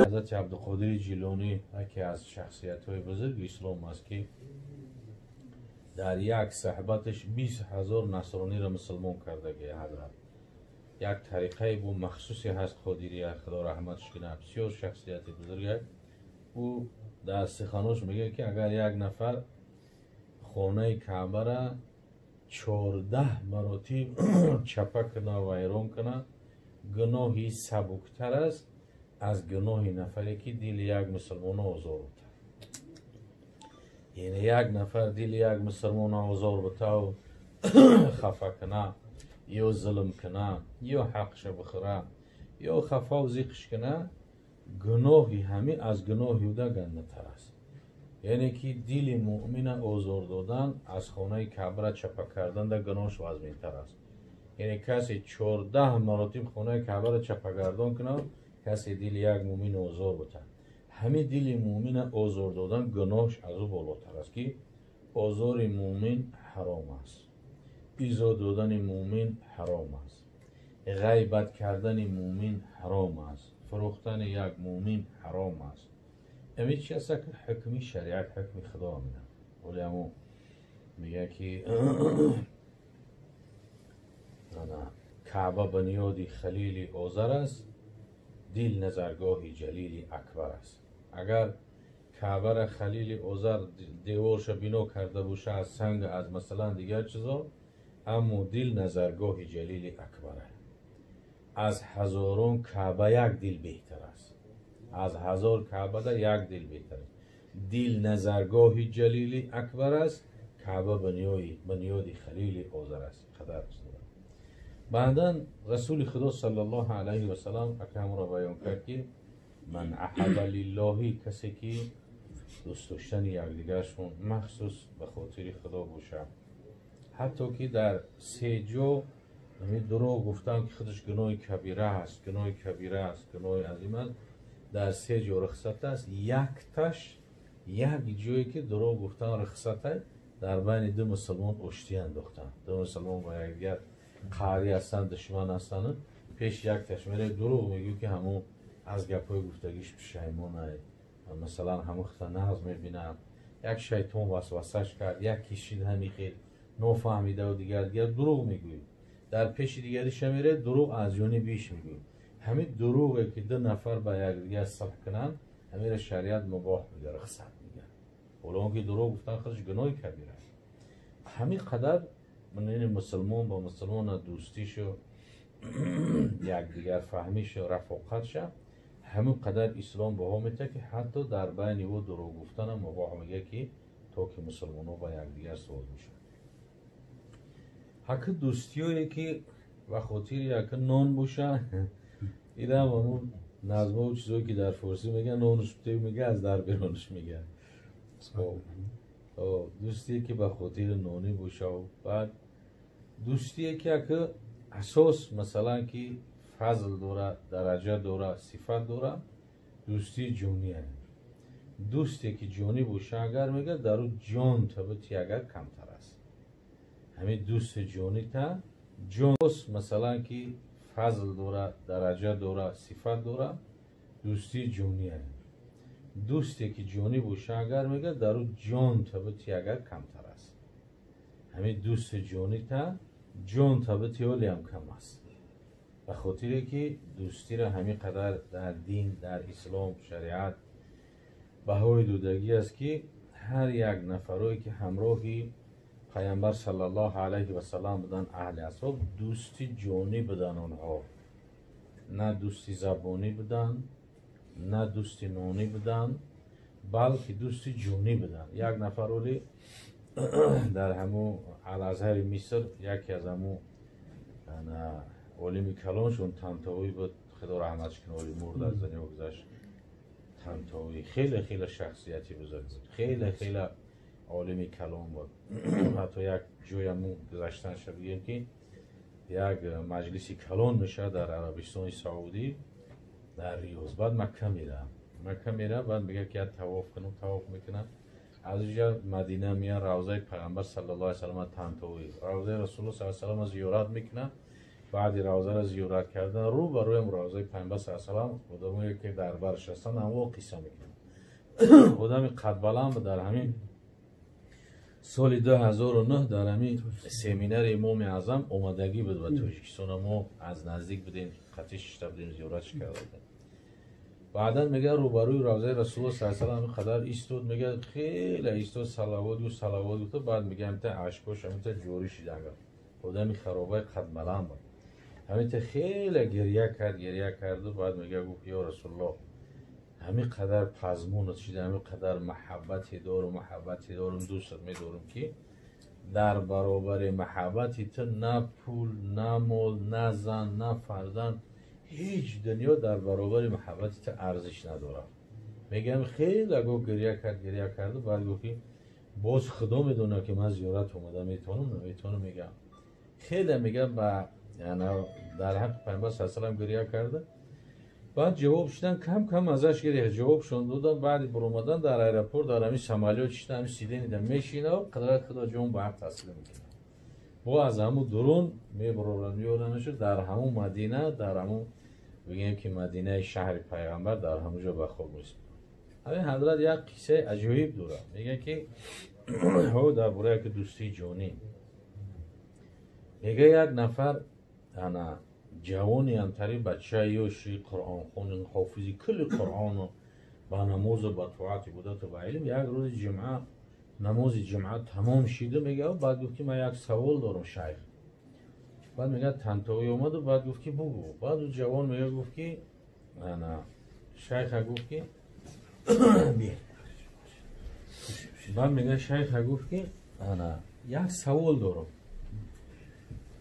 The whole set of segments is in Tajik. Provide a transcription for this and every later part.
Ҳазрати Абдуқодири Ҷилонӣ яке аз шахсиятҳои бузурги ислом аст, ки дар як суҳбаташ 20 000 насрониро мусулмон кардаги. Ҳазрат як тариқаи бу махсусе ҳаст, Қодирия, Худо раҳматш кунад, бисёр шахсияти бузург. Ӯ дар суханош мегӯяд, ки агар як нафар хонаи Каъбара 14 маротиб чапа кунад, вайрон кунад, гуноҳи сабуктар аст аз гуноҳи нафаре, ки дили як мусулмона озор бутад. Яъне як нафар дили як мусулмона озор бутаву хафа кунад, ё зулм кунад, ё ҳақша бихӯрад, ё хафаву зиқш кунад, гуноҳи ҳамин аз гуноҳи уда гандатар аст. Яъне ки дили муъмина озор додан аз хонаи Каъбара чапа кардан да гуноҳш вазминтар аст. Яъне касе 14 маротиб хонаи Каъбара чапагардон кунад, касе дили як муъмин озор бутад, ҳамин дили муъмина озор додан гуноҳш аз ӯ болотар аст, ки озори муъмин ҳаром аст, изо додани муъмин ҳаром аст, ғайбат кардани муъмин ҳаром аст, фурӯхтани як муъмин ҳаром аст. Ами чи аст? Ҳукми шариат, ҳукми Худо мина. Вале ҳамун мегӯяд, ки Каъба бунёди Халили Озар аст, дил назаргоҳи Ҷалили Акбар аст. Агар Каъбара Халили Озар деворша бино карда боша аз санг, аз масалан дигар чизо, аммо дил назаргоҳи Ҷалили Акбар аст. Аз ҳазорон Каъба як дил беҳтар аст, аз ҳазор Каъбада як дил беҳтар аст. Дил назаргоҳи Ҷалили Акбар аст, Каъба бунёди Халили Озар аст. Қадар дорад. Баъдан Расули Худо саллаллоҳу алайҳи васаллам акамро баён кард, ки ман аҳаба лиллоҳи, касе ки дӯст доштани якдигаршон махсус ба хотири Худо бошад, ҳатто ки дар се ҷо ҳамин дурӯғ гуфтан, ки худаш гуноҳи кабира аст, гуноҳи кабира аст, гуноҳи азим аст, дар се ҷо рухсат аст. Якташ як ҷое ки дурӯғ гуфтан рухсат аст, дар байни ду мусулмон оштӣ андохтан. Ду мусулмон ба якдигар қаҳрӣ ҳастанд, душман ҳастанд, пеш якташ меравад, дурӯғ мегӯ, ки ҳамун аз гапҳои гуфтагиш пушаймон аст, масалан ҳамун хата нағз мебинад, як шайтон васвасаш кард, як кишид ҳамин хел нофаҳмидаву дигар дигар дурӯғ мегӯӣ. Дар пеши дигариша меравад, дурӯғ аз ҷонибиш мегӯӣ. Ҳамин дурӯғе ки ду нафар ба якдигар саб кунанд, ҳаминро шариат мубоҳ мегӯяд, рухсат мегӯяд. Ҳоло он ки дурӯғ гуфтан худаш гуноҳи кабира аст. Ҳамин қадар мусулмон ба мусулмона дӯстишу якдигар фаҳмишу рафоқатша ҳамин қадар ислом баҳо метиҳад, ки ҳатто дар байни ӯ дурӯғ гуфтанам мубоҳ мегӯяд, ки то ки мусулмонҳо ба якдигар соз бошанд. Ҳаки дӯстиёе ки ба хотири яки нон боша, инам ҳамун назмову чизое ки дар форсӣ мегӯянд, нонуш мега, аз дар беронаш мегӯянд. Дӯстие ки ба хотири нонӣ боша. Баъд дӯстие ки яки асос, масалан, ки фазл дора, дараҷа дора, сифат дора, дӯстии ҷонӣ. Дӯсте ки ҷонӣ боша, агар мегӯяд, дар ӯ ҷон табити агар камтар аст. Ҳамин дӯсти ҷонита ҷон, масалан, ки фазл дора, дараҷа дора, сифат дора, дӯстии ҷонӣ. Дӯсте ки ҷонӣ боша, агар мегӯяд, дар ӯ ҷон табити агар камтар аст. Ҳамин дӯсти ҷонита ҷон табити ҳолиам кам аст. Ба хотире ки дӯстиро ҳамин қадар дар дин, дар ислом, шариат баҳои додагӣ аст, ки ҳар як нафарое ки ҳамроҳи Пайғамбар саллаллоҳу алайҳи васаллам буданд, аҳли асҳоб, дӯсти ҷонӣ буданд онҳо. На дӯсти забонӣ буданд, на дӯсти нонӣ буданд, балки дӯсти ҷонӣ буданд. Як нафар оли дар ҳамун Ал-Азҳари Миср, яке аз ҳамун олими калоншон Тантовӣ буд, Худо раҳматш кунад, оли мурд, аз дунё гузашт. Тантовӣ хеле хеле шахсияти бузург буд, хеле хеле олими калон буд. Ҳатто як ҷояму гузаштанша бигем, ки як маҷлиси калон мешавад дар Арабистони Саудӣ, дар Риёз. Баъд Макка меравад, Макка меравад, баъд мегӯяд, ки як тавоф кунам, тавоф мекунад, аз инҷа Мадина меяд, равзаи Пайғамбар саллаллоҳу алайҳи васаллам, Тантовӣ равзаи Расулуллоҳ саллаллоҳу алайҳи васаллам зиёрат мекунад. Баъди равзаро зиёрат кардан рӯ ба рӯям равзаи Пайғамбар саллаллоҳу алайҳи васаллам одамое ки дар барш ҳастанд ҳамво қисса мекунанд. Одами қадбаланд дар ҳамин соли 2009 дар ҳамин семинари Имоми Аъзам омадагӣ буд ба Тоҷикистон. Мо аз наздик будем, қатъи шишта будем, зиёратш карда будем. Баъдан мега рӯбарӯи равзаи Расулуллоҳ саллаллоҳу алайҳи васаллам қадар истод, мега хеле истод, салавот гуфт, салавот гуфт, баъд мега ҳамита ашкош ҳамита ҷорӣ шид. Одами харобаи қадбаланд буд. Ҳамита хеле гирья кард, гирья карду баъд мега гуфт: ё Расулуллоҳ, ҳамин қадар пазмунат шида, ҳамин қадар маҳаббате дорум, маҳаббате дорум, дӯстат медорум, ки дар баробари маҳаббати ту на пул, на мол, на зан, на фарзанд, ҳеҷ дунё дар баробари маҳаббати ту арзиш надорад. Мегам хеле го гирья кард, гирья карду баъд гуфт ки боз Худо медонад ки ман зиёрат омада метавонам, наметавонам. Мегам хеле мегам ба дар ҳаққи Пайғамбар саллаллоҳу алайҳи васаллам гирья карда, баъд ҷавоб шудан кам кам азаш гирифт, ҷавобшон додан. Баъди буромадан дар аэропорт дар ҳамин самолёт шида, ҳамин сиденида мешинав, қадрат Худо ҷон ба ҳақ таслим мекунад. Бо аз ҳамун дурун мебуроранд, меоранашо дар ҳамун Мадина, дар ҳамун бигем ки Мадинаи шаҳри Пайғамбар, дар ҳамун ҷо ба хоб месупорад. Ҳамин ҳазрат як қиссаи аҷоиб дорад. Мегӯяд ки ҳо дар бораи яке дӯстии ҷонӣ мегӯяд: як нафар ана ҷавони ҳамтари бачаи ёши қуръонхон, ҳофизи кулли қуръону ба намозу ба тоат ибодату ба илм. Як рӯзи ҷумъа намози ҷумъа тамом шиду мегӯяд, баъд гуфт ки ман як савол дорам, шайх. Баъд мегӯяд Тантовӣ омаду баъд гуфт ки бугӯ. Баъд ӯ ҷавон мегӯяд, гуфт ки ана шайха гуфт ки баъд мегӯяд шайха гуфт ки ана як савол дорам.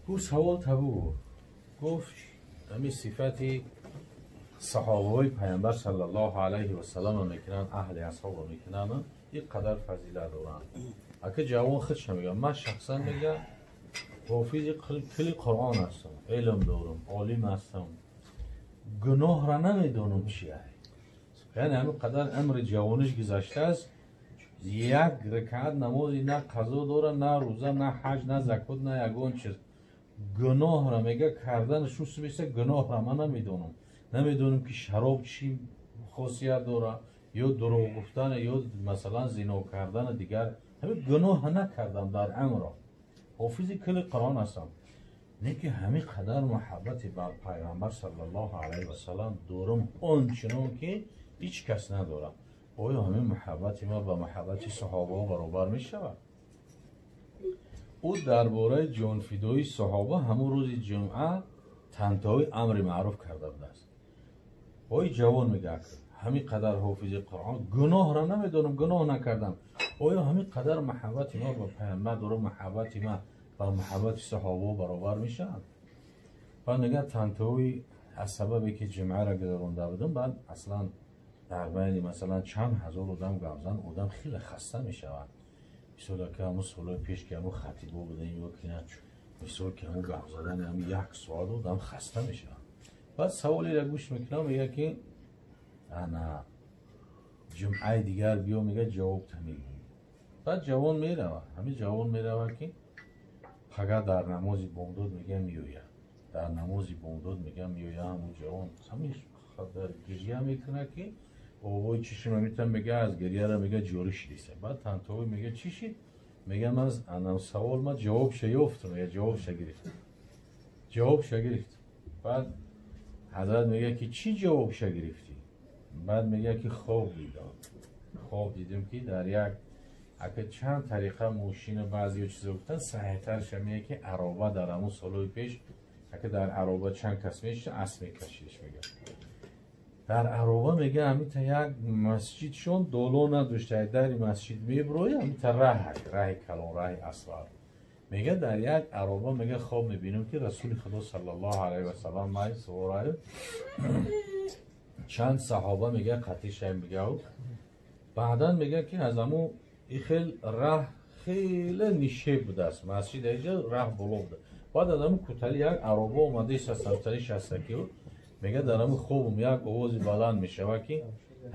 Гуфт савол та бугӯ. Гуфт ҳамин сифати саҳобаҳои Пайғамбар саллаллоҳу алайҳи васалламро мекунанд, аҳли асҳобро мекунанд, ин қадар фазилат доранд. Ака ҷавон худша мегӯяд: ман шахсан, мегӯяд, ҳофизи кулли Қуръон ҳастам, илм дорам, олим ҳастам, гуноҳра намедонам чи ай. Яъне ҳамин қадар амри ҷавониш гузаштааст, як ракаат намози на қазо дора, на рӯза, на ҳаҷ, на закот, на ягон чиз. Гуноҳра мега кардан шус меса, гуноҳра ман намедонам, намедонам ки шароб чӣ хосият дора, ё дурӯғ гуфтан, ё масалан зино кардан, дигар ҳамин гуноҳ накардам дар амро, ҳофизи кулли Қуръон ҳастам, лекин ҳамин қадар муҳаббати бар Пайғамбар саллаллоҳу алайҳи васаллам дорам, он чунон ки ҳеҷ кас надорад. Оё ҳамин муҳаббати ман ба муҳаббати саҳобаҳо баробар мешавад? Ӯ дар бораи ҷонфидоии саҳоба ҳамун рӯзи ҷумъа Тантовӣ амри маъруф карда будааст. Ой ҷавон мегӯяд: ҳамин қадар ҳофизи Қуръон, гуноҳро намедонам, гуноҳ накардам, оё ҳамин қадар муҳаббати ман ба Пайғамбар дорам, муҳаббати ман ба муҳаббати саҳобаҳо баробар мешавад? Баъд мегӯяд Тантовӣ аз сабабе ки ҷумъаро гузаронда будам, баъд аслан дар байни масалан чанд ҳазор одам гап зан, одам хеле хаста мешавад. Мисол ки ҳамун солҳои пеш ки ҳамун хатибо будем ё ки мисол ки ҳамун гап задани ҳамун як соат одам хаста мешавад. Баъд саволеро гӯш мекунам, мегӯяд ки ана ҷумъаи дигар биё, мегӯяд, ҷавобта мегӯӣ. Баъд ҷавон меравад, ҳамин ҷавон меравад ки пага дар намози бомдод мегӯяд меояд, дар намози бомдод мегӯяд меояд. Ҳамун ҷавон ҳамин қадар гирья мекунад ки овои чишма митам, мегӯяд, аз гирьяра мегӯяд ҷорӣ шидиса. Баъд Тантовӣ мегӯяд: чӣ шид? Мегӯяд ман анам савол ма ҷавобша ёфтам, мегӯяд, ҷавобша гирифтам, ҷавобша гирифтам. Баъд ҳазрат мегӯяд ки чӣ ҷавобша гирифтӣ? Баъд мегӯяд ки хоб дидам, хоб дидем ки дар як ака чанд тариқа мошина, баъзеё чизо гуфтан, саҳиҳтарша мегӯяд ки ароба, дар ҳамун солҳои пеш ака дар ароба чанд кас мешида, асп мекашидиш. Мегӯяд дар ароба, мегӯяд, ҳамита як масҷидшон доло надошта, дари масҷид мебурои, ҳамита раҳ, раҳи калон, раҳи асфалт. Мегӯяд дар як ароба, мегӯяд, хоб мебинам ки Расули Худо саллаллоҳу алайҳи васаллам май сувораю чанд саҳоба, мегӯяд, қатиша. Мегӯяд, баъдан мегӯяд ки аз ҳамун и хел раҳ хеле нишеб будааст, масҷид аиҷа, раҳ боло буда. Баъд аз ҳамун кутали як ароба омада самтари шастаки. Мегӯяд дар ҳамун хобум як овози баланд мешавад ки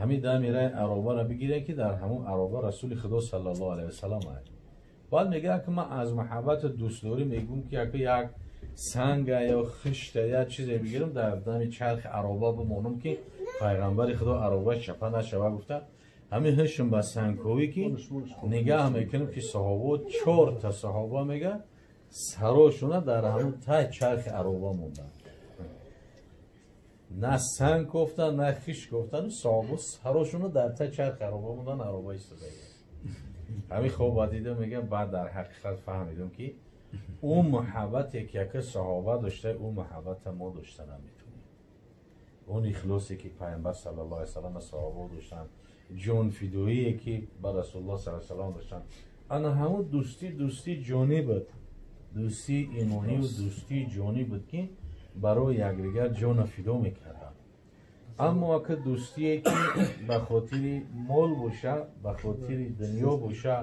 ҳамин дами раи аробаро бигирем, ки дар ҳамун ароба Расули Худо саллаллоҳу алайҳи васаллам аст. Баъд мегӯяд ки ман аз муҳаббату дӯстдорӣ мегӯм ки як Санга ё хишта я чизе бигирам, дар дами чархи ароба бимонам, ки пайғамбари худо ароба чапа нашава гуфта. Ҳамин ҳишм ба сангковӣ ки нигаҳ мекунем, ки саҳобо, чорта саҳоба, мега, сарошуна дар ҳамун тай чархи ароба монданд. На санг кофтан, на хиш кофтан, саҳобо сарошуна дар тай чархи ароба мондан, ароба истода. Ҳамин хоба дида, мега, баъд дар ҳақиқат фаҳмидум, ки ӯ муҳаббате ки яка саҳоба дошта, ӯ муҳаббата мо дошта наметонем. Он ихлосе ки пайғамбар саллаллоҳу алайҳи васаллам саҳобо доштанд, ҷонфидоие ки ба расулуллоҳ саллаллоҳу алайҳи васаллам доштанд, ана ҳамун дӯстӣ, дӯстии ҷонӣ буд, дӯстии имонию дӯстии ҷонӣ буд, ки барои якдигар ҷона фидо мекарданд. Аммо ака дӯстие ки ба хотири мол боша, ба хотири дунё боша,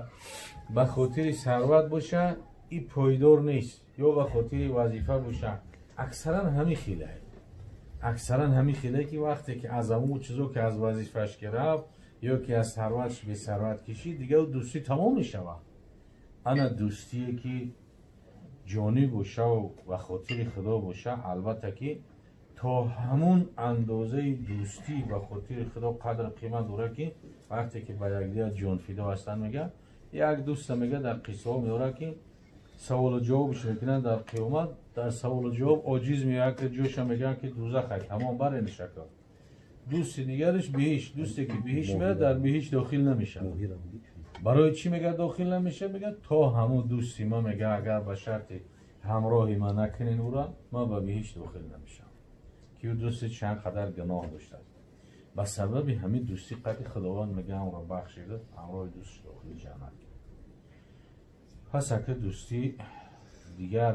ба хотири сарват боша, и пойдор нест. Ё ба хотири вазифа боша, аксаран ҳамин хелае, аксаран ҳамин хелае, ки вақте ки аз ҳамун чизо, ки аз вазифааш ки рафт ё ки аз сарватш бесарват кишид, дигар дӯстӣ тамом мешавад. Ана дӯстие ки ҷонӣ бошаву ба хотири худо боша, албатта ки то ҳамун андозаи дӯстӣ ба хотири худо қадр қимат дорад, ки вақте ки ба якдигар ҷонфидо ҳастанд. Мега, як дӯста, мега, дар қиссаҳо меорад, ки саволу ҷавобш мекунанд дар қиёмат. Дар саволу ҷавоб оҷиз меояд, ки ҷоша мегӯянд, ки дузаха, тамом, баренишака. Дӯсти дигараш биҳишт. Дӯсте ки биҳишт мерад, дар биҳишт дохил намешавад. Барои чӣ, мега, дохил намешавад? Мега, то ҳамун дӯсти ма, мега, агар ба шарти ҳамроҳи ман накунен ӯра, ман ба биҳишт дохил намешавам. Ки ӯ дӯсти чанд қадар гуноҳ доштааст, ба сабаби ҳамин дӯстӣ қадри худованд, мега, ҳамро бахшида, ҳамроҳи дӯстш дохили ҷаннат. Пас ака дӯстӣ дигар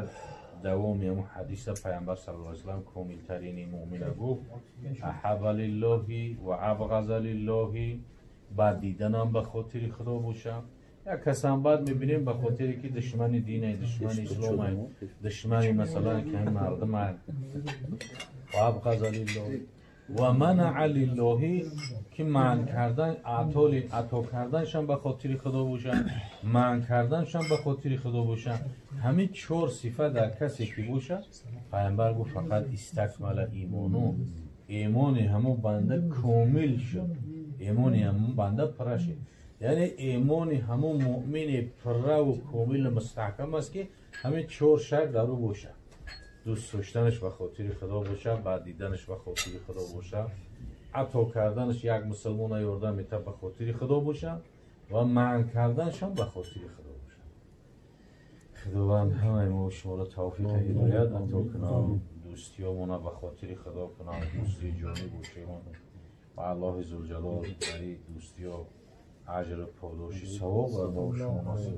давоми ҳамун ҳадиса пайғамбар саллаллоҳу алайҳи васаллам комилтарини муъмина гуфт: аҳабба лиллоҳи ва абғаза лиллоҳи. Бад диданам ба хотири худо боша. Як касам бад мебинем ба хотире ки душмани динай, душмани исломай, душмани, масалан, ки мардумай. Ва абғаза лиллоҳи ва манаа лиллоҳи, ки манъ кардан, атоли ато карданшам ба хотири худо боша, манъ карданшам ба хотири худо боша. Ҳамин чор сифат дар касе ки боша, пайғамбар гуфт: фақад истакмала имону, имони ҳамон банда комил шуд, имони ҳамон банда пурра шуд. Яъне имони ҳамон муъмини пурраву комилу мустаҳкам аст, ки ҳамин чор шарт дар ӯ боша: дӯст доштанаш ба хотири худо боша, бад диданаш ба хотири худо боша, ато карданаш, як мусулмона ёрдам мета, ба хотири худо боша ва манъ карданашам ба хотири худо боша. Худованд ҳамаи мо шуморо тавфиқи ҳидоят ато кунад, дӯстиёмона ба хотири худо кунад, дӯстии ҷонӣ бошемон ва аллоҳи зулҷалол бари дӯстиё аҷру подоши савоб бар мо шумо насиб.